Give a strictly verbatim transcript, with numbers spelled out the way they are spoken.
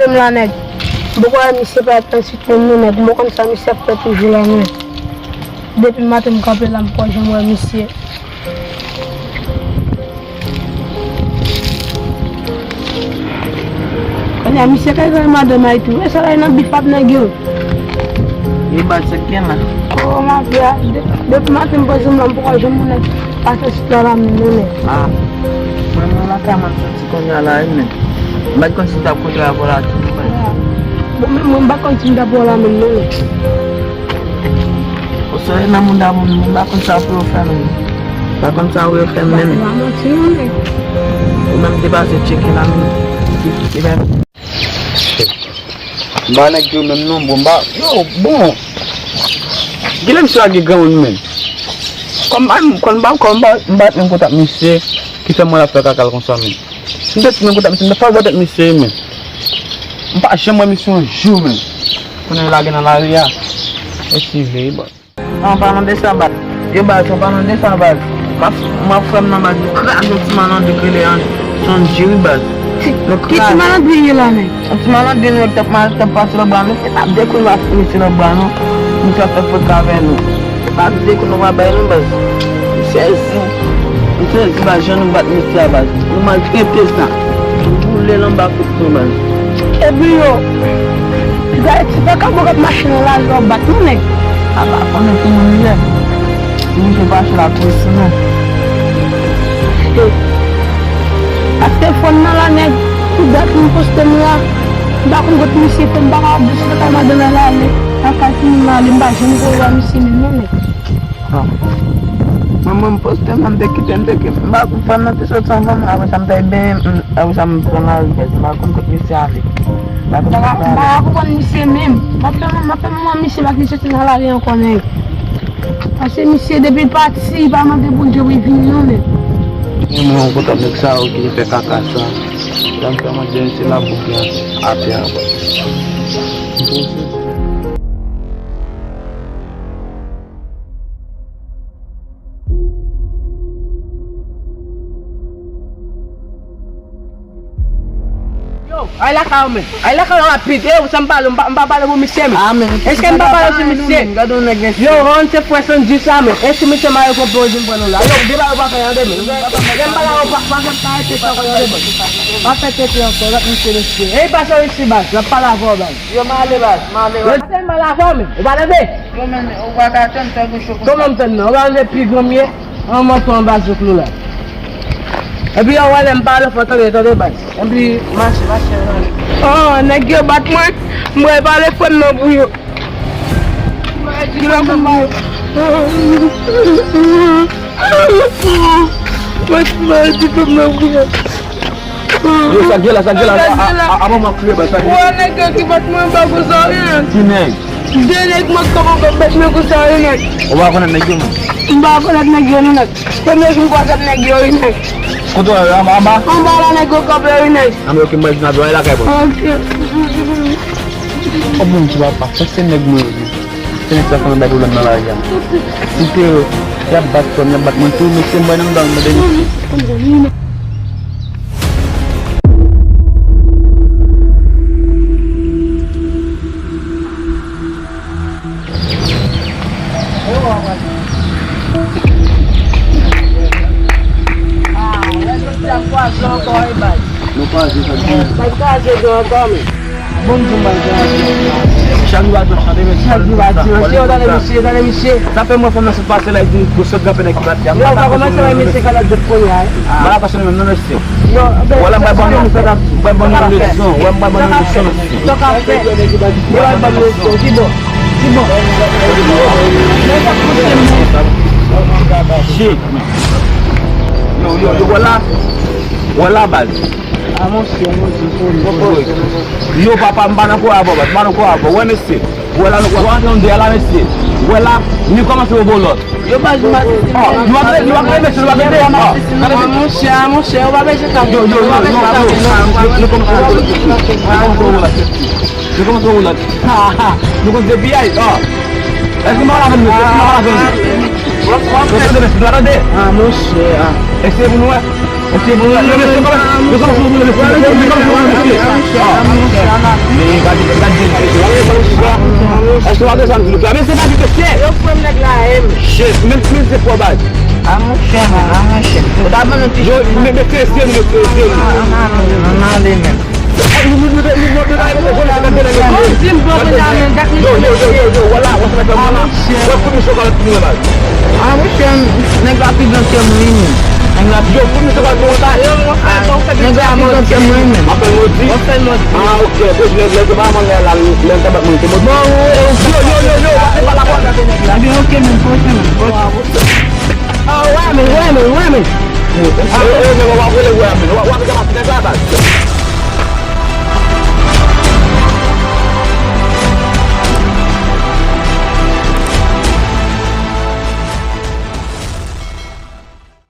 M la nèg. M poko wè misye parèt nan sit menm non nèg. M konn sa misye ap fè toujou la menm. Depi maten m kanpe la, m poko janm wè misye. Kounye a misye kay gade madanm Ayiti. E sa la nan bif ap nèg yo. E baz sa k gen la. Oh mafya, de- depi maten m poze m la, m poko janm wè nèg pase sit la la menm non nèg. Ah. Mwen menm lakay mwen m soti kounye a la wi men. M pa t konn si m t ap kontre avè w la tou non baz. Bon menm mwen m pa t konn si m t ap wè w la menm non nèg. Ou sere nan mouda moun, m pa konn sa pou yo fè menm. M pa konn sa pou yo fè menm. Ou menm te pase tcheke la menm. M pa nèg yo menm non, bon, m pa, yo, bon. Genlè misye lage granmoun menm. Kòm m pa, kòm m pa, kòm m pa, m pa t menm kontak misye, ki fè mwen la fè kaka l konsa menm. Si m te t menm kontak misye, m ta fè bò tèt misye menm. M pa janm wè misye yon jou menm. Kounye a lage nan lari a. E si veye bò. An palan de sa baz. Yo baz, an palan de sa baz. M ap, m ap frè m nan baz, nou kraze yon ti malandri k rele An-, Andji wi baz. Ti, nou ki ti kraze. Malandri ye la menm? Yon ti malandri nou t ap mal, t ap pase lòt bra nou. Se pa de kou nou ap fini se lòt bra nou. Nou t ap fè fòt avè nou. Se pa de kou nou va bay non baz. M sezi. M sezi baz, jan nou bat mesye a baz. Nou maltrete sa. Nou boule l anba kout pwen baz. Epi yo. Gade ti vakabon k ap mache nan lari yo ap bat nou nèg. Ala konnen ki moun li ye. Li te fache la pou isi non. Pase fòn nan la nèg. Tout dat moun poste m la. M pa konn kot misye fè m pa ka ap bouch lakay madanm nan ale. Lakay timoun nan ale m pa janm ko wè misye menm non nèg. Bon. Mwen, mwen, m poste, mwen, m te kite, m te kite. M pa konn fanm nan te sot san fanm, apre sa, m t al benyen, m, apre sa, m pran lari, baz. M pa konn kot misye ale. M pa konn kot misye ale. M pa konprann misye menm. M ap fè, m ap fè manman misye pa ki soti nan lari ankò, nèg. Paske misye, depi l pati, li pa mande Bondye pou l vini, non, nèg. Mwen, mwen, kontan nèg sa yo ki fè kaka sa. Sa m fè mande misye la bouke atè a, baz. M poze. Yo, ay lakay ou men. Ay lakay ou rapid. Yo, sa m pale, m pa, m pa pale pou misye men. Èske m pa pale sou misye? Yo, Ron se frè Sandy sa men. E si misye mare konpe ou di m pran nou la. Yo, deba yo pa fè tande men. Lè m pale ou pa, pa fè tete ankò, lòt misye mesye. E pa sou isi baz, l ap pale avè w baz. Yo, m ale baz, m ale baz. Yo, m ale avè w men. Ou pa tande? Yo, men, ou pa ka tann tankou cho konsa. Kòman m tann nan? Ou pa wè pi granm ye? An manto anba zouklou la. Epi yo wè lè m pale fò tande, tande baz. Epi mache, mache, mache. Oh, nèg yo bat mwen. Mwen pale frè m nan pou yo. Ki lè pou yo. Mwen pale ti frè m nan pou yo. Yo, sa k gen la, sa k gen la, a, a, a, a, manman kriye, baz, sa k gen. Wè nèg yo ki bat mwen, m pa konn sa yo ye. Ki nèg? De nèg mwen kanpe, bat mwen konsa, wi, nèg. Ou pa konn nèg yo, non? M pa konn nèg yo, non, nèg. Premye jou m kwazè nèg yo, wi, nèg. Kote w ye, anba, anba? Anba la, nèg yo kanpe, wi, nèg. Anba, ok, m pral vin avè w, e lakay, bro. Ok. O Bondye, papa, sa se nèg mwen yo, wi. Se nèg sa konn bay pwoblèm nan lari a. Kite yo, y ap bat frè m, y ap bat mwen tou, mesye, m bay nan dal mande mesye. Nou kwaze sa di. Sa kraze dlo ankò men. Bon, m di w, m pa kraze. Chak jou a di w ap chante, men chak jou a di w ap chante, tande misye, tande misye. Sa fè mwen fanm nan sot pase la, li di gwo sòt granpè nèg ki bat li a. Yo, pa kòmanse wè mesye kalòt jòt kounye a. M pa la pase nou menm non mesye. Wala, m pral ban nou, m pral ban nou leson. Wè, m pral ban nou leson, mesye. Sa k ap fèt? Yo al ban nou leson. Ki bò? Ki bò? Nèg ap pouse m. Shit, man. Yo, yo, yo, wala. Wala, baz. A, monchè, monchè, foli. Yo, papa, m pa nan kò avè w, baz. M pa nan kò avè w. Wè, mesye. Wè la, nou, w ap antre anndan la, mesye. Wè la, nou kòmanse voye lòt. Yo, baz, nou asesine. Oh, nou ap, nou ap, mesye, nou ap, oh, gade. A, monchè, a, monchè, ou pa bezwen sa. Yo, yo, yo, yo, yo, ah, nou, nou kòmanse voye lòt. Nou kòmanse voye lòt. Nou kòmanse voye lòt. Ha, ha, nou konn se piyay, oh. Èske m pa la vin, mesye? Èske m pa la vin? Ou tande, mesye, nou tande? A, monchè, a. Èske pou nou wè? Mesye, bon, mesye, mesye, kòman, mesye, kòman, mesye, mesye, kòman, mesye, mesye, ah, mesye, gade, gade, mesye, gade, mesye, mesye, èske w ap desann, silvouplè? Mesye, pa di mesye. Yo pran nèg la, em. Shit, men, men se pwobab. A monchè, a monchè. Ou ta ban nou ti yo, men, mesye, mesye, mesye. An ale, an ale, an ale, men. Yo, yo, yo, yo, yo, wala, wè sa k ap fèt la. Wè kout misye w ka mete pou mwen, baz. A monchè, nèg la pi gran ke mwen, men. Nèg la pi... Yo, kout misye w ka mete pou mwen, baz. Nèg la pi gran ke mwen, men. M ap fè l modi. M ap fè l modi. Ah, ok. Bon, lè, lè, lè, se pa mwen, lè, la, lè, lè, se pa mwen, se modi. Bon, ou, ou, yo, yo, yo, yo, pa la, pa la. Ebyen, ok, men, ok, men. Ah, wè, men, wè, men, wè, men. Eh, eh, men, w ap rele, wè, men. W ap, w ap, w ap, w ap, w ap,